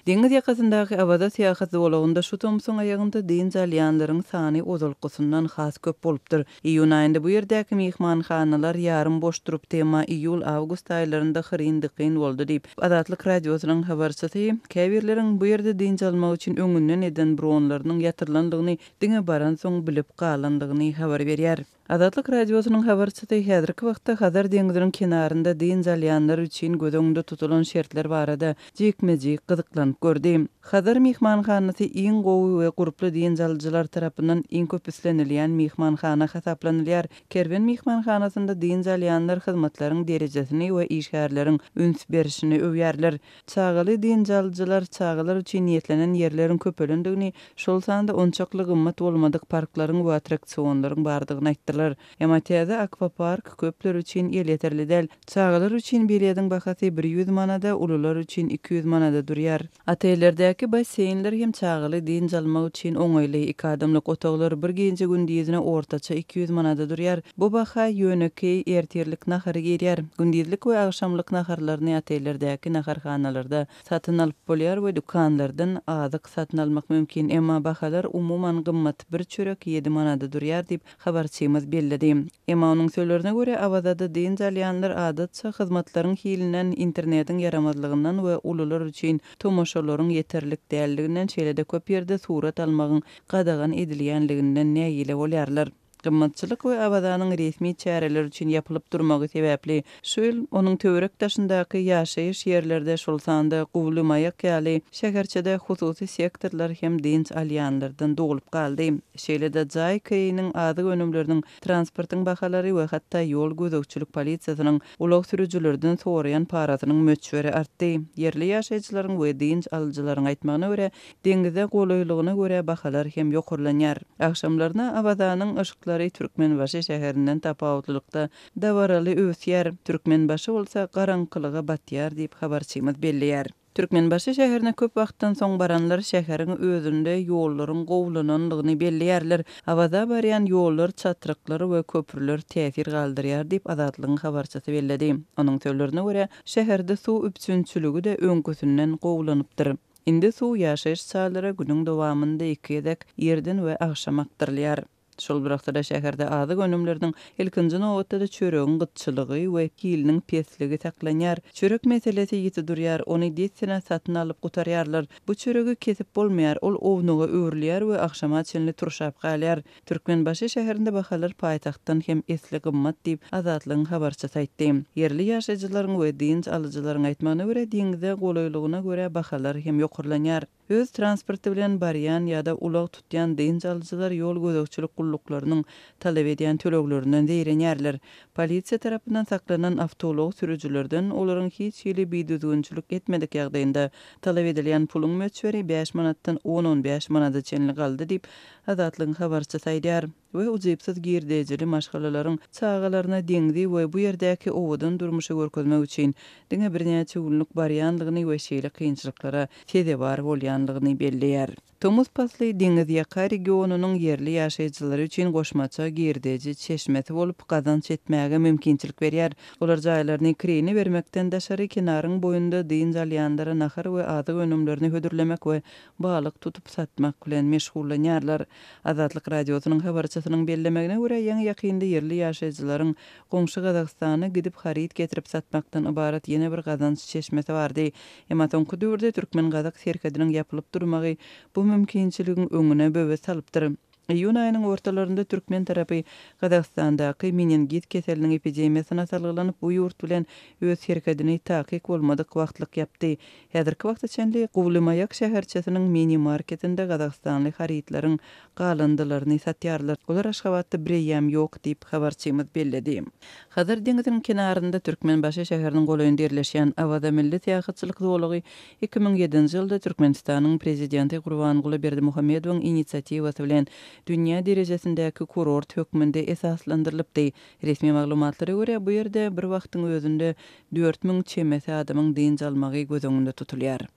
Deňiz ýakasyndaky Awaza syýahat zolagynda şu tomsuň aýagynda dynç alýanlaryň sany ozalkysyndan has köp bolupdyr. Iýun aýynda bu ýerdäki myhmanhanalar ýarym boş durupdy, emma iýul-awgust aýlarynda hyryn-dykyn boldy diýip, Azatlyk Radiosynyň habarçysy käbirleriň bu ýerde dynç almak üçin öňünden eden bronlarynyň ýatyrylandygyny diňe baransoň bilip galandygyny habar berýär. Azatlyk Radiosynyň habarçysy häzirki wagtda Hazar deňziniň kenarynda dynç alýanlar üçin göz öňünde tutulan şertler barada jikme-jik gyzyklanyp gördi. Hazar myhmanhanasy iň gowy we gurply dynç alyjylar tarapyndan iň köp islenilýän myhmanhana hasaplanylýar. Kerwen myhmanhanasynda dynç alýanlar hyzmatlaryň derejesini we işgärleriň üns berşini öwýärler. Çagaly dynç alyjylar çagalar üçin niýetlenen ýerleriň köpelendigini, şol sanda onçakly gymmat bolmadyk parklaryň we attraksionlaryň bardygyny aýtdylar. Emma täze akwapark köpler üçin elýeterli däl. Çagalar üçin bilediň bahasy 100 manada, ulular üçin 200 manada durýar. Otellerdäki basseýnler hem çagaly dynç almak üçin oňaýly. Iki adamlyk otaglar bir gije-gündizine ortaça 200 manada durýar. Bu baha ýönekeý ertirlik nahary girýär. Gündizlik we agşamlyk naharlaryny otellerdäki naharhanalarda satyn alyp bolýar we dükanlardan azyk satyn almak mümkin. Emma bahalar umuman gymmat, bir çörek ýedi manada durýar diýip, habarçymyz belledi. Emma onuň sözlerine görä, Awazada dynç alýanlar adatça hyzmatlaryň hilinden, internetiň ýaramazlygyndan we ulular üçin tomaşalaryň ýeterlik däldiginden, şeýle-de köp ýerde surat almagyň gadagan edilýänliginden nägile bolýarlar. Gymmatçylyk we Awazanyň resmi çäreler üçin ýapylyp durmagy sebäpli, şu ýyl onuň töwerek-daşyndaky ýaşaýyş ýerlerde, şol sanda Guwly Maýak ýaly şäherçede hususy sektorlar hem dynç alýanlardan dolup galdy. Şeýle-de jaý kireýiniň, azyk önümleriniň, transportyň bahalary we hatda ýol gözegçilik polisiýasynyň ulag sürüjilerden soraýan parasynyň möçberi artdy. Ýerli ýaşaýjylaryň we dynç alyjylaryň aýtmagyna görä, Deňize golaýlygyna görä bahalar hem ýokarlanýar. Agşamlaryna Awazanyň yşyklary Türkmenbaşy şäherinden tapawutlylykda dabaraly öwüsýär, Türkmenbaşy bolsa garaňkylyga batýar diýip, habarçymyz belleýär. Türkmenbaşy şäherine köp wagtdan soň baranlar şäheriň özünde ýollaryň gowulanandygyny belleýärler. Awaza barýan ýollar, çatryklar we köprüler täsir galdyrýar diýip, Azatlygyň habarçysy belledi. Onuň sözlerine görä, şäherde suw üpjünçiligi-de öňküsinden gowulanypdyr. Indi suw ýaşaýyş jaýlara günüň dowamynda iki gezek, irden we agşam akdyrylýar. Şol bir wagtda-da şäherde azyk önümleriniň, ilkinji nobatda-da çöregiň gytçylygy we hiliniň pesligi saklanýar. Çörek meselesi ýiti durýar, ony dessine satyn alyp gutarýarlar. Bu çöregi kesip bolmaýar, ol ownuga öwrülýär we agşama çenli turşap galýar. Türkmenbaşy şäherinde bahalar paýtagtdan hem esli gymmat diýip, Azatlygyň habarçysy aýtdy. Ýerli ýaşaýjylaryň we dynç alyjylaryň aýtmagyna görä, deňze golaýlygyna görä bahalar hem ýokarlanýar. Öz transporty bilen barýan ýa-da ulag tutýan dynç alyjylar ýol gözegçilik gulluklarynyň talap edýän töleglerinden zeýrenýärler. Polisiýa tarapyndan saklanan awtoulag sürüjilerden olaryň hiç hili bidüzgünçilik etmedik ýagdaýynda talap edilýän puluň möçberi bäş manatdan on-on bäş manada çenli galdy diýip, Azatlygyň habarçysy aýdýar we ujypsyz girdejili maşgalalaryň çagalaryna deňzi we bu ýerdäki owadan durmuşy görkezmek üçin diňe birnäçe günlük barýandygyny we şeýle kynçylyklara sezewar bolýandygyny belleýär. Tomus pasly deňizýaka regionynyň ýerli ýaşaýjylary üçin goşmaça girdeji çeşmesi bolup, gazanç etmäge mümkinçilik berýär. Olar jaýlaryny kireýine bermekden daşary, kenaryň boýunda dynç alýanlara nahar we azyk önümlerini hödürlemek we balyk tutup satmak bilen meşgullanýarlar. Azatlyk Radiosynyň habarçysynyň bellemegine görä, ýaňy-ýakynda ýerli ýaşaýjylaryň goňşy Gazagystana gidip haryt getirip satmakdan ybarat ýene bir gazanç çeşmesi bardy. Emma soňky döwürde türkmen-gazak serhediniň ýapylyp durmagy bu mümkinçiligiň öňüne böwet salypdyr. Iýun aýynyň ortalarynda türkmen tarapy Gazagystandaky meningit keseliniň epidemiýasyna salgylanyp, bu ýurt bilen öz serhedini takyk bolmadyk wagtlyk ýapdy. Häzirki wagta çenli Guwlymaýak şäherçesiniň mini-marketinde gazagystanly harytlaryň galyndylaryny satýarlar. Olar Aşgabatda bireýýäm ýok diýip, habarçymyz belledi. Hazar deňziniň kenarynda Türkmenbaşy şäheriniň golaýynda ýerleşýän Awaza milli syýahatçylyk zolagy 2007-nji ýylda Türkmenistanyň Prezidenti Gurbanguly Berdimuhamedowyň inisiatiwasy bilen dünýä derejesindäki kurort hökmünde esaslandyrylypdy. Resmi maglumatlara görä, bu ýerde bir wagtyň özünde 4000 çemesi adamyň dynç almagy göz öňünde tutulýar.